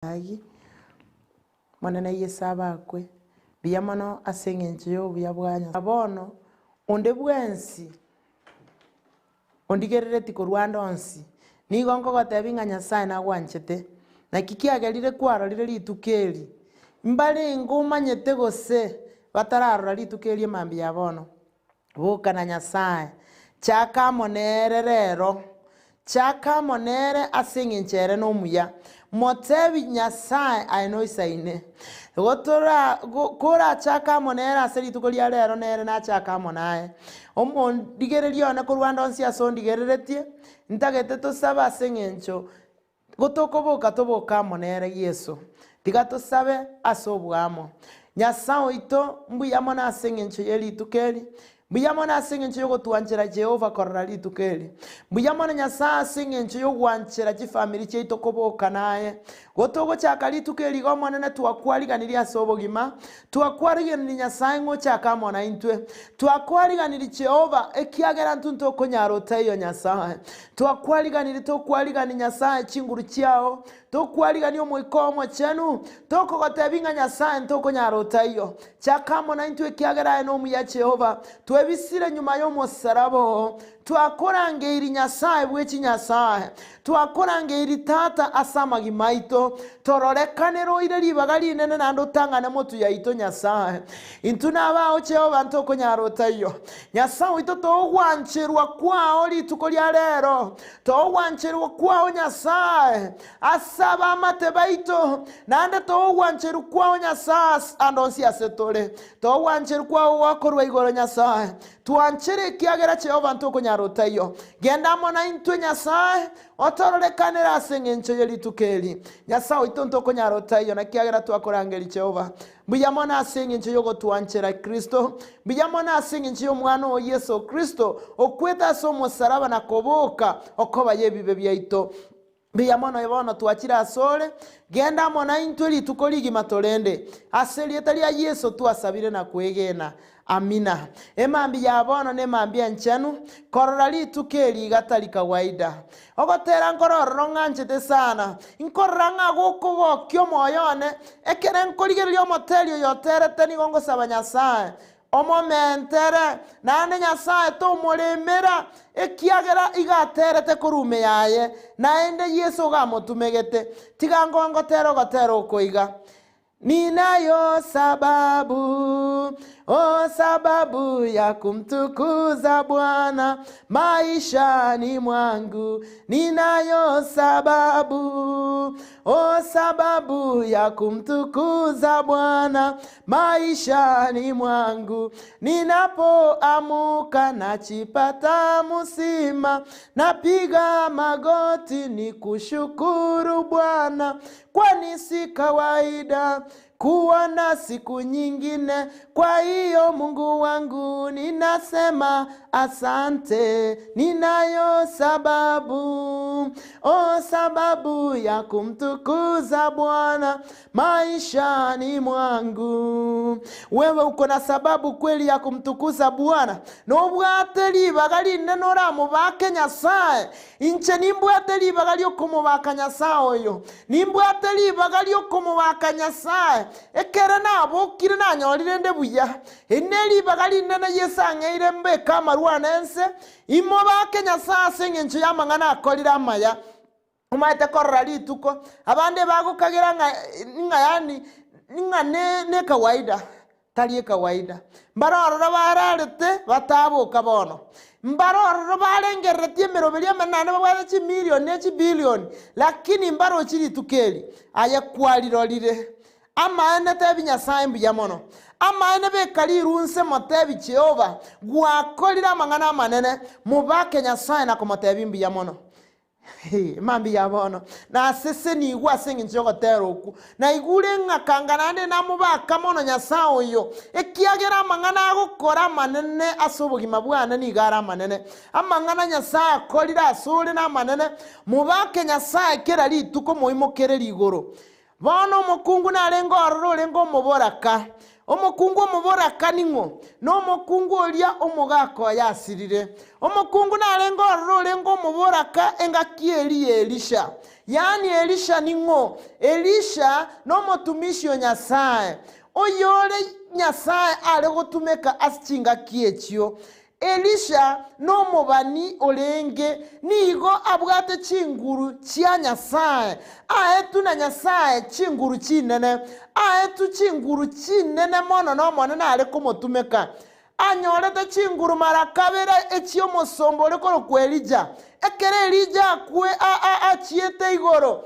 Agi, Omonene Yeso abakwe mbuya mono ase eng'encho y'obuya bwa Nyasae. Bono onde bwensi ondigerereti korwa ande onsi, nigo nkogotebia ng'a Nyasae nagwanchete. Naki kiagerire kwarorire rituko eri, mbarenge omanyete gose batararora rituko eri emambia ya bono. Boka na Nyasae, chaka amo nere rero, chaka amo nere ase engencho ere nomuya. Motebi Nyasae aye noisaine. Gotora korachake amo nere ase rituko ria rero nere nachake amo naye. Omondigereria one korwa ande onsi ase ondigereretie, ntagete tosabe ase engencho Gotokoboka toboke amo nere Yeso. Tiga tosabe ase oboamo. Nyasae oito, mbuya mono ase engencho ye rituko eri. Mbuya mono ase engencho y'ogotwanchera Jehova korora rituko eri. Mbuya mono Nyasae ase engencho y'ogwanchera chifamiri chiaito koboka naye. Gotogochaka rituko eri iga Omonene twakwariganirie ase obogima, twakwariganirie Nyasae ng'a ochake amo naintwe. Twakwariganirie Jehova ekiagera intwe ntokonyara otaiyo Nyasae. Twakwariganirie tokwarigani Nyasae chinguru chiao, tokwarigani Omoika oo Omochenu, tokogotebia ng'a Nyasae ntokonyara otaiyo. Chaka amo naintwe ekiagera aye nomuya Jehova, twebisire nyuma y'omosaraba oo. Twakorangeiri Nyasae bwe chinyasae, twakorangeiri Tata ase amagima aito, tororekanere oire ribaga rinene naende otang'ane motu yaito Nyasae. Intwe nabao Jehova ntokonyara otaiyo. Nyasae oito togwancherwa kwao rituko ria rero, togwancherwa kwao Nyasae ase abamate baito, naende togwancherwa kwao Nyasae ande onsi ase tore, togwancherwa kwao gwakorwa igoro Nyasae. Twanchere ekiagera Jehova ntokonyara otaiyo. Genda amo naintwe Nyasae, otororekanere ase engencho ye rituko eri. Nyasae oito ntokonyara otaiyo, na kiagera twakorangeria Jehova. Mbuya mono ase engencho y'ogotwanchera Kristo. Mbuya mono ase engencho y'Omwana oo Yeso Kristo, okwete ase omosaraba na koboka okoba y'ebibe biaito. Mbuya mono bono twachire asore, genda amo naintwe rituko rigima torende. Ase erieta ria Yeso twasabire na kwegena. Amina. Emambia ya bono nemambia enchenu, korora rituko eri iga tari kawaida. Ogotera nkore ororo ng'anchete sana, nkorora ng'a gokogokia omoyo one, ekere nkorigereria omoteri oyo oterete nigo ngosaba Nyasae, omomentere, naende Nyasae tomoremera, ekiagera iga aterete korwa ime yaye, naende Yeso iga amotumegete. Tiga ngongotere ogotera oko iga. Ninayo sababu, oh sababu ya kumtukuza Bwana maishani mwangu. Ninayo sababu, oh sababu ya kumtukuza Bwana maishani mwangu. Ninapoamuka nachipata musima, napiga magoti nikushukuru Bwana kwani si kawaida kuona siku nyingine. Kwa hiyo Mungu wangu ninasema asante, ninayo sababu, o sababu ya kumtukuza Bwana maishani mwangu. Wewe uko na sababu kweli ya kumtukuza Bwana, nobwate ribaga rinene oramobake Nyasae Inche nimbwate ribaga ri'okomobaka Nyasae oyo, nimbwate ribaga ri'okomobaka Nyasae, ekere nabokire nanyorire nde buya. Eri neribaga rinene Yeso ang'eire mbeke amarwa ane ense, imobake Nyasae ase engencho y'amang'ana akorire amaya. Omanyete korora rituko, abande bagokagera ng'a ng'a yaani ng'a ne nekawaida. Tari ekawaida. Mbare ororo bararete bataboka bono. Mbare ororo barengereretie emeroberio emenene naende babwate chimilioni ne chibilioni, lakini mbarochi rituko eri. Aye kwarirorire. Amaene tebi Nyasae mbuya mono. Amaene beka rirunse motebi Jehova, gwakorire amang'ana amanene, mobake Nyasae na komotebi mbuya mono. Mambia ya bono nasesenigwe ase engencho y'ogotera okwo. Naigure ng'a kanga naende namobaka mono Nyasae oyo, ekiagera amang'ana agokora amanene ase obogima bwane nigo are amanene. Amang'ana Nyasae akorire asore namanene, mobake Nyasae kera rituko moimokereri igoro. Bono omokungu narenge ororo orenge omoboraka. Omokungu omoboraka ning'o? Nomokungu oria omogaka oye asirire. Omokungu narenge ororo orenge omoboraka engaki eria y'Elisha. Yaani Elisha ning'o? Elisha nomotumishi o Nyasae, oyore Nyasae are gotumeka ase chingaki echio. Elisha nomobani orenge, nigo abwate chinguru chia Nyasae, aetwe na Nyasae chinguru chinene, aetwe chinguru chinene mono n'Omonene are komotumeka. Anyorete chinguru mara kabere echi'omosomba ore korokwa Elija. Ekero Elija akwe achiete igoro,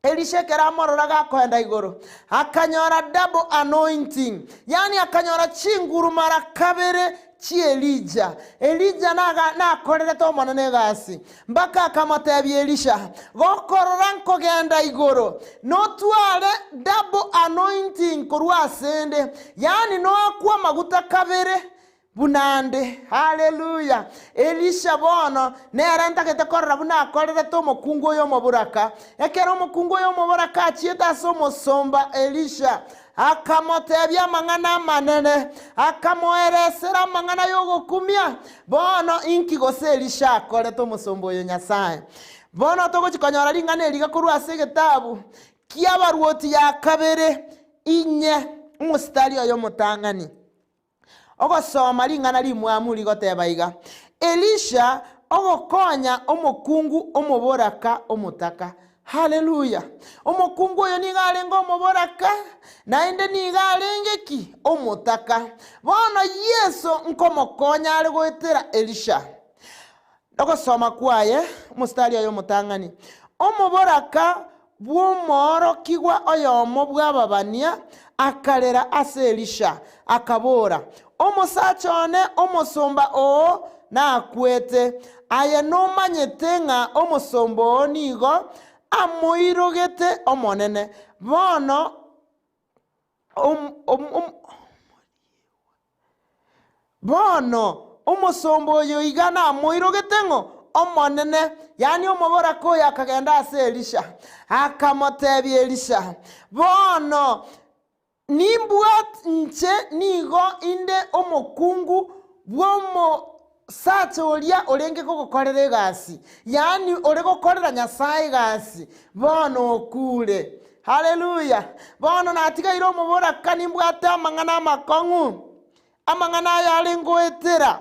Elisha ekero amorora gakoenda igoro, akanyora double anointing, yaani akanyora chinguru mara kabere chi'Elija. Elija naga nakorerete Omonene egasi, mpaka akamotebia Elisha, Gokorora nkogenda igoro, notware double anointing korwa asende, yaani noakwe amaguta kabere Buna ande. Haleluya! Elisha bono nere ntagete korora buna akorerete omokungu oyo omoboraka. Ekero omokungu oyo omoboraka achiete ase omosomba Elisha, akamotebia amang'ana amanene, akamoeresera amang'ana y'ogokumia. Bono inki gose Elisha akorete omosomba oyo Nyasae? Bono togochi konyora ring'ana eriga korwa ase egetabu ki'Abaruoti ya kabere inye, omositari oye omotang'ani. Ogosoma ring'ana rimwamu rigoteba iga, Elisha ogokonya omokungu omoboraka omotaka. Haleluya! Omokungu oyo nigo arenge omoboraka, naende nigo arenge ki? Omotaka. Bono Yeso nkomokonya are goetera Elisha. Ogosoma kwaye, omositari oye omotang'ani, Omoboraka bw'omoorokigwa oyomo bw'ababania akarera ase Elisha, akabora, Omosacha one omosomba oo nakwete, aye nomanyete ng'a omosomba oo nigo amoirogete Omonene. Bono Bono omosomba oyo iga namoirogete ng'o? Omonene, yaani omoboraka oyo akagenda ase Elisha, akamotebia Elisha, Bono nimbwat inche nigo inde omokungu bw'omosacha oria orenge kogokorera egasi, yaani ore gokorera Nyasae egasi, bono okure. Haleluya! Bono natigaire omoboraka nimbwate amang'ana amakong'u, amang'ana aya are ngoetera.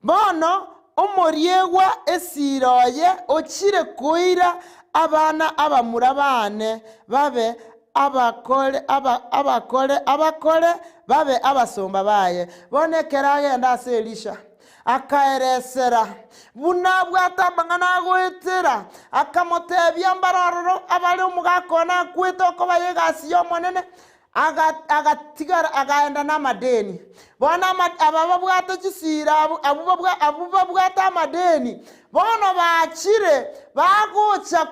Bono omoriegwa esiira oye ochire koira abana abamura baane babe abakore aba abakore abakore babe abasomba baye. Bono ekero agenda ase Elisha, akaeresera buna abwate amang'ana agoetera, akamotebia mbare ororo abare omogaka one akwete okobayo egasi y'Omonene, Agatigara akaenda namadeni. Bono aba babwate chisiira abwo abwo babwate amadeni, bono bachire bagocha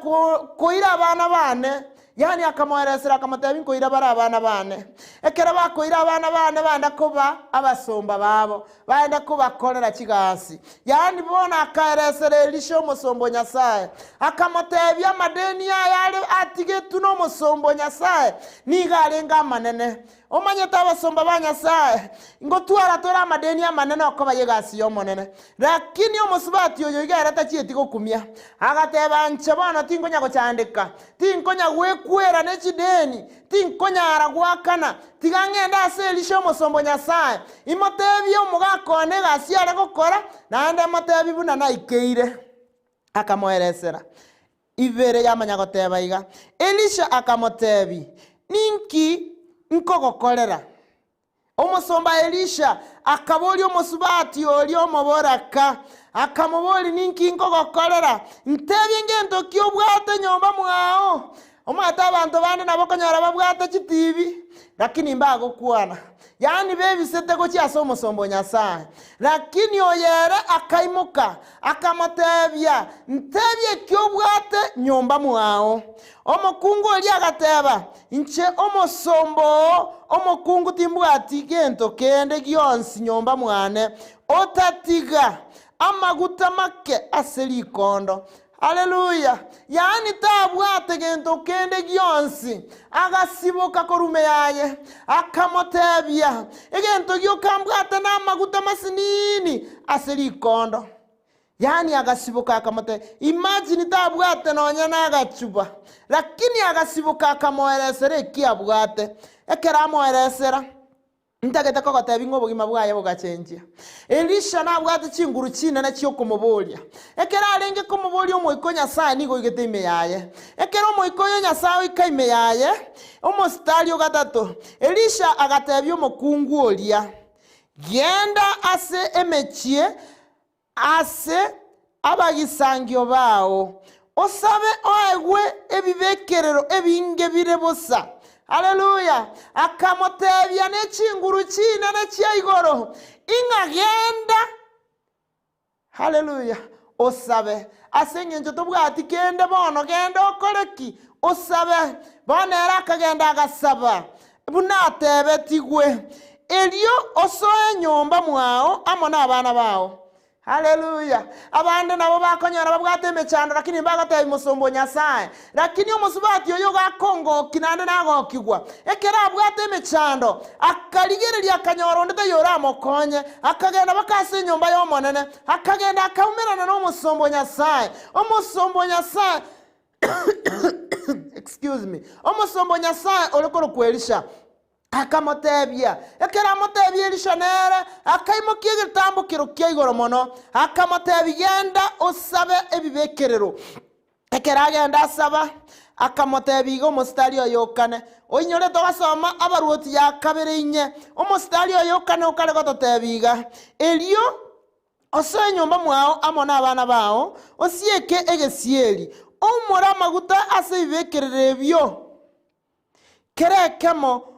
koira abana bane. Yaani akamoeresera akamotebia nkoira bare abana bane. Ekero bakoira abana bane baenda koba abasomba babo, baenda kobakorera chigasi. Yaani bono akaeresera Elisha omosomba o Nyasae, akamotebia amadeni aya are atigetwe nomosomba o Nyasae nigo arenge amanene. Omanyete abasomba ba Nyasae, ngotwara tore amadeni amanene okoba y'egasi y'Omonene. Lakini omosubati oyo iga ere tachieti gokumia, agateba, Inche bono tinkonya gochandeka, tinkonya gwekwera ne chideni, Tinkonyara goakana, tiga ng'ende ase Elisha omosomba o Nyasae, imotebie omogaka one egasi are gokora, naende motebie buna naikeire. Akamoeresera. Ibere yamanya goteba iga. Elisha akamotebia, Ninki nkogokorera? Omosomba Elisha akaboria omosubati oria omoboraka, akamoboria, Ninki nkogokorera? Ntebie ngento ki obwate nyomba mwao? Omanyete abanto bande nabo okonyora babwate chitibi, lakini mbagokwana, yaani bebisete gochia ase omosomba o Nyasae. Lakini oyo ere akaimoka, akamotebia, Ntebie eki obwate nyomba mwao. Omokungu oria agateba, Inche omosomba oo omokungu timbwati gento kende gionsi nyomba mwane, otatiga amaguta make ase rikondo. Haleluya! Yaani tabwate gento kende gionsi. Agasiboka korwa ime yaye, akamotebia, Egento gioka mbwate namaguta masinini ase rikondo. Yaani agasiboka akamotebia, imagine tabwate nonya nagachuba, lakini agasiboka akamoeresera eki abwate. Ekero amoeresera, Ntagete kogotebia ng'a obogima bwaye bogachenchia. Elisha nabwate chinguru chinene chi'okomoboria. Ekero arenge komoboria Omoika o Nyasae nigo oigete ime yaye. Ekero Omoika oyo o Nyasae oika ime yaye, omositari o gatato, Elisha agatebia omokungu oria, Genda ase emechie Ase abagisangio bao, osabe oegwe ebibekerero ebinge bire bosa. Haleluya! Akamotebia ne chinguru chinene chia igoro, ing'a genda, haleluya, osabe. Ase engencho tobwati kende bono, genda okore ki? Osabe. Bono ere akagenda agasaba, buna atebetigwe, Erio osoe nyomba mwao amo nabana bao. Haleluya! Abande nabo bakonyora babwate emechando lakini mbagotebi mosomba o Nyasae. Lakini omosubati oyo gakongoki naende nagokigwa. Ekero abwate emechando, akarigereria akanyora onde taiyo oramokonye, akagenda baka ase enyomba y'Omonene, akagenda akaumerana nomosomba o Nyasae. Omosomba o Nyasae Excuse me. Omosomba o Nyasae ore korokwa Elisha akamotebia, ekero amotebia Elisha nere akaimokia egetambokero kia igoro mono, akamotebia, Genda osabe ebibekerero. Ekero agenda asaba, akamotebia iga omositari oye okane, Oinyore togasoma abaruoti ya kabere inye, omositari oye okane okare gototebia iga, Erio Osoe nyomba mwao amo nabana bao, osieke egesieri, oumore amaguta ase ebibekerero ebio, kera ekemo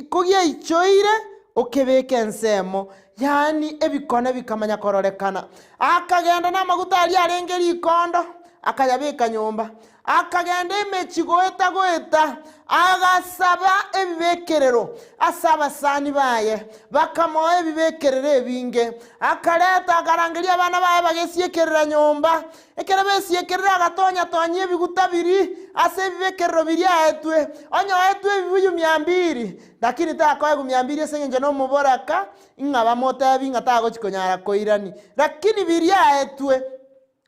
kogiaichoire okebeke ensemo, yaani ebikone bikamanya kororekana. Akagenda namaguta aria arenge rikondo, akayabeka nyomba. Akagenda emechie goeta goeta, agasaba ebibekerero ase abasani baye, bakamoa ebibekerero ebinge. Akareta, akarangeria abana baye bagesiekerera nyomba. Ekero besiekerire agatonya-tonyia ebiguta biria ase ebibekerero biria aetwe, onye oetwe ebibuyu mia mbiri, lakini takoegwa mia mbiri ase engencho nomoboraka, ng'a bamotebi ng'a tagochi konyara koirania. Lakini biria aetwe.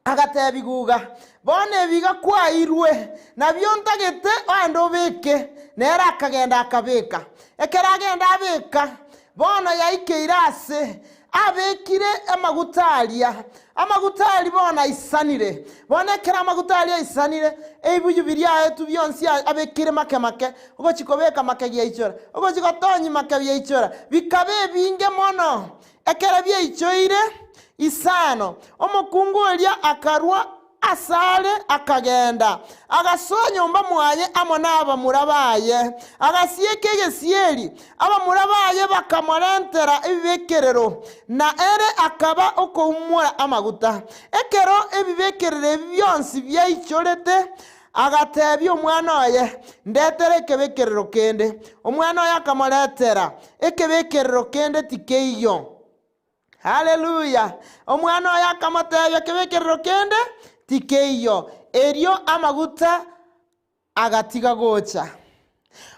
Agatebigwa iga, Bono ebiga kwairwe, nabio ntagete oende obeke. Nere akagenda akabeka. Ekero agenda abeka, bono yaikeire aase abekire amaguta aria. Amaguta aria bono aisanire. Bono ekero amaguta aria aisanire, ebibuyu biria aetwe bionsi abekire make make, ogochia kobeka make giaichora, ogochia gotonyia make biaichora, bikaba ebinge mono. Ekero biaichoire isano, omokungu oria akarua asare akagenda, agasoa nyomba mwaye amo nabamura baye, agasieka egesieri. Abamura baye bakamorentera ebibekerero, na ere akaba okoumora amaguta. Ekero ebibekerero ebi bionsi biaichorete, agatebia omwana oye, Ndetere ekebekerero kende. Omwana oye akamoretera ekebekerero kende tikeiyo. Haleluya! Omwana oye akamotebia, Kebekerero kende tikeiyo. Erio amaguta agatiga gocha.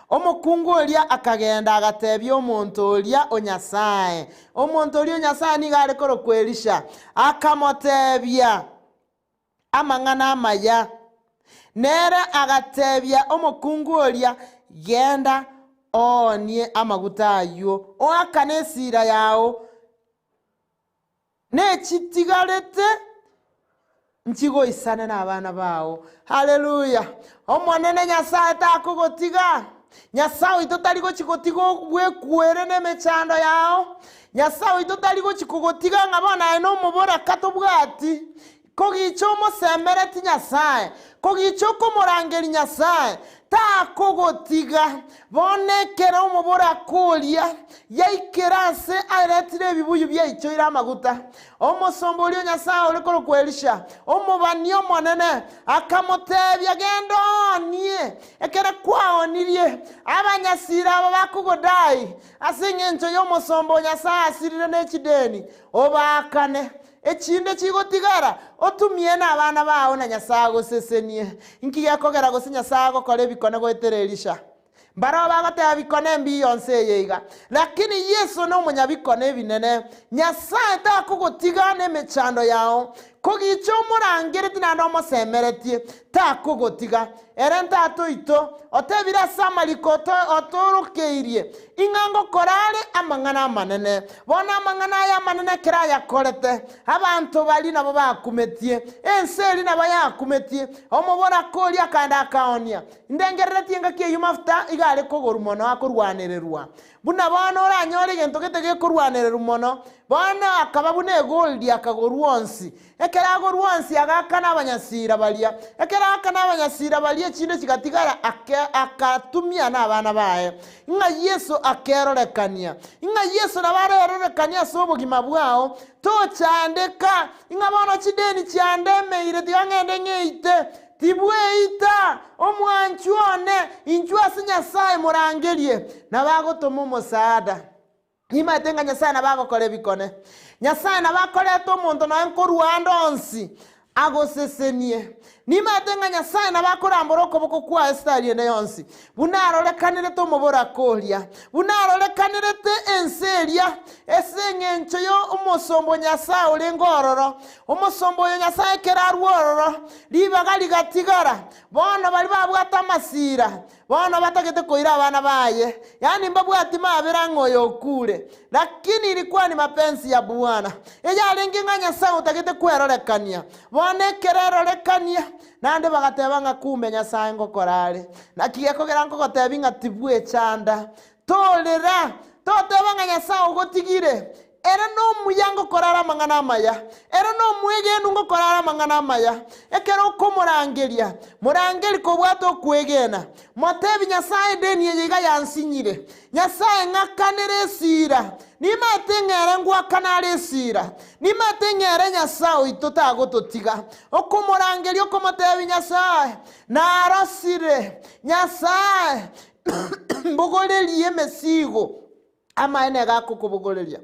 Omokungu oria akagenda agatebia omonto oria o Nyasae. Omonto oria o Nyasae nigo are korokwa Elisha. Akamotebia, amang'ana amaya. Nere agatebia omokungu oria, Genda oonie amaguta ayio, oakane esira yao, nechitigarete nchigoisane nabana bao. Haleluya! Omonene Nyasae takogotiga. Nyasae oito tari gochi gotiga bwekwere nemechando yao. Nyasae oito tari gochi kogotiga ng'a bono aye nomoboraka tobwati. Kogicha omosemereti Nyasae, kogicha okomorangeria Nyasae, takogotiga. Bono ekero omoboraka oria yaikire ase aretire ebibuyu biaichoire amaguta, omosomba oria o Nyasae ore korokwa Elisha, omobani omonene, akamotebia, Genda oonie. Ekero kwaonirie, abanyasira aba bakogodai ase engencho y'omosomba o Nyasae asirire ne chideni, obaakane. Echinde chigotigara, otumie nabana bao na Nyasae agosesenie. Inki gekogera gose Nyasae agokora ebikone goetera Elisha? Mbarao bagoteba bikone mbiya onsi eye iga. Lakini Yeso nomonyabikone ebinene. Nyasae takogotiga nemechando yao. Kogicha omorangeretie naende omosemeretie, takogotiga. Ere Tata oito, otebire ase amariko otoorokeirie, ing'a ngokora are amang'ana amanene. Bono amang'ana aya amanene ekero ayakorete, abanto baria nabo bakumetie, ense eria nabo yakumetie. Omoboraka oria akaenda akaonia. Ndengereretie engaki eyio mafuta iga are kogorwa mono akorwanererwa. Buna bono oranyore egento gete gekorwanererwa mono, bono akaba buna egoldi akagorwa onsi. Ekero agorwa onsi agaakana abanyasiira baria. Ekero aakana abanyasiira baria echinde chigatigara ake akatumia nabana baye. Ng'a Yeso akerorekania. Ng'a Yeso nabo arerorekanie ase obogima bwao. Tochandeka, ng'a bono chideni chiandemeire tiga ng'ende ng'eite. Tibweita, omwanchwa one, inchuo ase Nyasae morangerie, nabo agotoma omosaada. Nimaete ng'a Nyasae nabo agokora ebikone. Nyasae nabo akoreta omonto nonya nkorwa ande onsi agosesenie. Nimaete ng'a Nyasae nabo akorambora okoboko kwaye esitari ende yonsi, buna arorekanirete omoboraka oria, buna arorekanirete ense eria, ase eng'encho y'omosomba o Nyasae orenge ororo. Omosomba oyo Nyasae ekero arua ororo, ribaga rigatigara. Bono baria babwate amasira, bono batagete koira abana baye, yaani mbabwati mabera ng'a oyo okure. Lakini ilikuwa ni mapenzi ya Bwana, eyarenge ng'a Nyasae otagete kwerorekania. Bono ekero erorekania, naende bagateba ng'a kumbe Nyasae ngokora are. Naki gekogera nkogotebia ng'a tibwechanda, torera, toteba ng'a Nyasae ogotigire, Ere nomuya ngokora are amang'ana amaya, ere nomwegenu ngokora are amang'ana amaya. Ekero okomorangeria, morangerie kobwate okwegena. Motebi Nyasae edeni eye iga yansinyire. Nyasae ng'akanere esira. Nimaete ng'a ere ngoakana are esira. Nimaete ng'a ere Nyasae oito tagototiga. Okomorangeria okomotebi Nyasae, narosire. Nyasae, mbogorerie emesigo. Amaene iga akokobogoreria.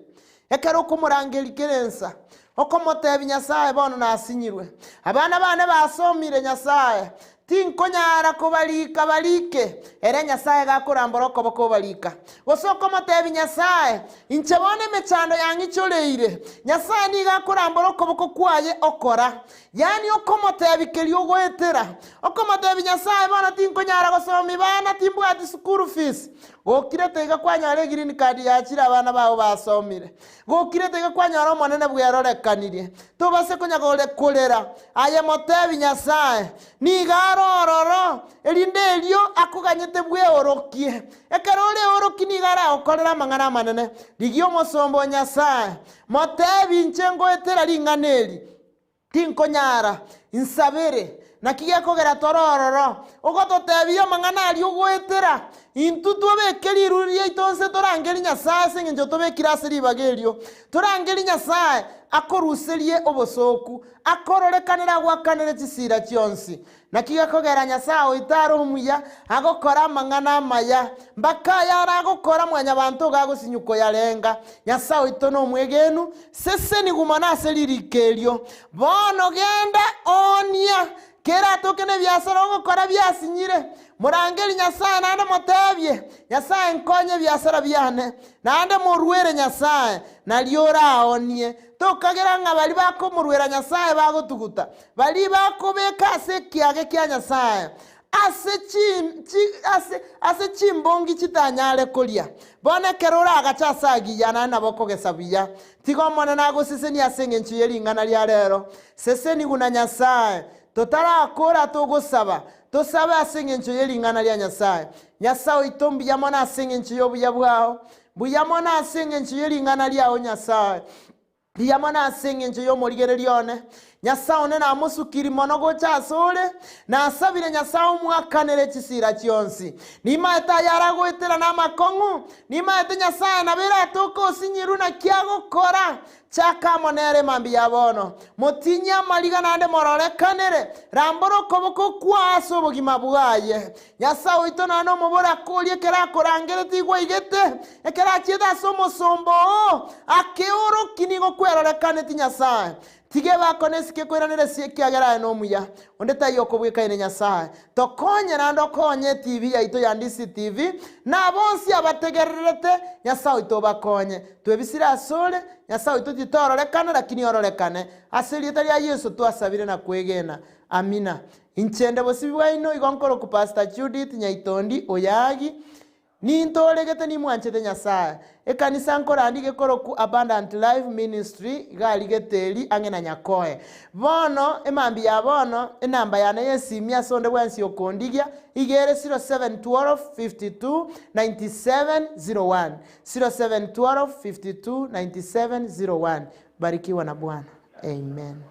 Ekero okomorangeria kera ensa, okomotebia Nyasae bono nasinyirwe, abana bane basomire Nyasae, tinkonyara kobarika barike, ere Nyasae iga akorambora okoboko obarika. Gose okomotebia Nyasae, inche bono emechando yang'ichoreire, Nyasae nigo akorambora okoboko kwaye okora. Yaani okomotebia keria ogoetera, okomotebia Nyasae bono tinkonyara gosomia bana timbwati school fees, Gokirete iga kwanyora egreen card yachire abana bao basomire. Gokirete iga kwanyora Omonene bwerorekanirie. Tobase konya korera, aye motebi Nyasae, nigo are ororo, erinde erio akoganyete bweorokie. Ekero oreorokie nigo aragokorere amang'ana amanene. Rigia omosomba o Nyasae, motebi inche ngoetera ring'ana eri. Tinkonyara, insabere. Naki gekogera tore ororo, ogototebia amang'ana aria ogoetera, intwe twabeke riruri riaito nse torangerie Nyasae ase engencho tobekire ase ribaga erio. Torangerie Nyasae akoruserie obosooku, akororekanere agoakanere chisiira chionsi. Naki gekogera Nyasae oito are omuya, agokora amang'ana amaya, mpaka aya aragokora mwanyabanto iga agosinywa koyarenga. Nyasae oito nomwegenu, sesenigwa mono ase ririko erio. Bono genda, oonia, keratoke nebiasara ogokora biasinyire. Morangerie Nyasae naende motebie, Nyasae nkonye ebiasara biane, naende moruere Nyasae, nario oraoonie. Tokagera ng'a baria bakomoruera Nyasae bagotuguta, Baria bakobeka ase ekiage kia Nyasae, ase chi, chi, ase, ase chimbongi chitanyare koria. Bono ekero oragache ase agiya, naende nabo okogesa buya. Tiga Omonene agosesenie ase engencho ye ring'ana ria rero. Sesenigwa na Nyasae. Totarakora togosaba, tosabe ase engencho ye ring'ana ria Nyasae. Nyasae oito mbuya mono ase engencho y'obuya bwao. Mbuya mono ase engencho ye ring'ana riao Nyasae. Mbuya mono ase engencho y'omorigereria one. Nyasae one namosukiri mono gocha asore, nasabire Nyasae omwakanere chisiira chionsi. Nimaete ayare agoetera namakong'u, nimaete Nyasae nabo eratoke osinyirwe naki agokora. Chaka amo nere mambia ya bono, motinyie amariga naende mororekanere, rambora okoboko kwao ase obogima bwaye. Nyasae oito naende omoboraka oria ekero akorangeretie igwa aigete, ekero achiete ase omosomba oo, akeorokia nigo kwerorekaneti Nyasae. Tiga ebakone esike koiranera ase ekiagera aye nomuya, onde taiyo okobwekaine Nyasae. Tokonye naende okonye etibi yaito ya Ndisi TV, na bonsi abategererete, Nyasae oito obakonye. Twebisire asore, Nyasae oito titororekana lakini ororekane. Ase erieta ria Yeso twasabire na kwegena. Amina. Inche nde bosibi bwaino igo nkoroku Pastor Judith Nyaitondi Oyagi. Nintoregete nimwanchete Nyasae. Ekanisa nkorandi gekorokwa Abundant Life Ministry iga rigete eri ang'e na Nyakoe. Bono, emambia ya bono, enamba yane y'esimi ase onde bwensi okondigia iga ere 0712 52 97 01, 0712 52 97 01. Barikiwa na Bwana. Amen.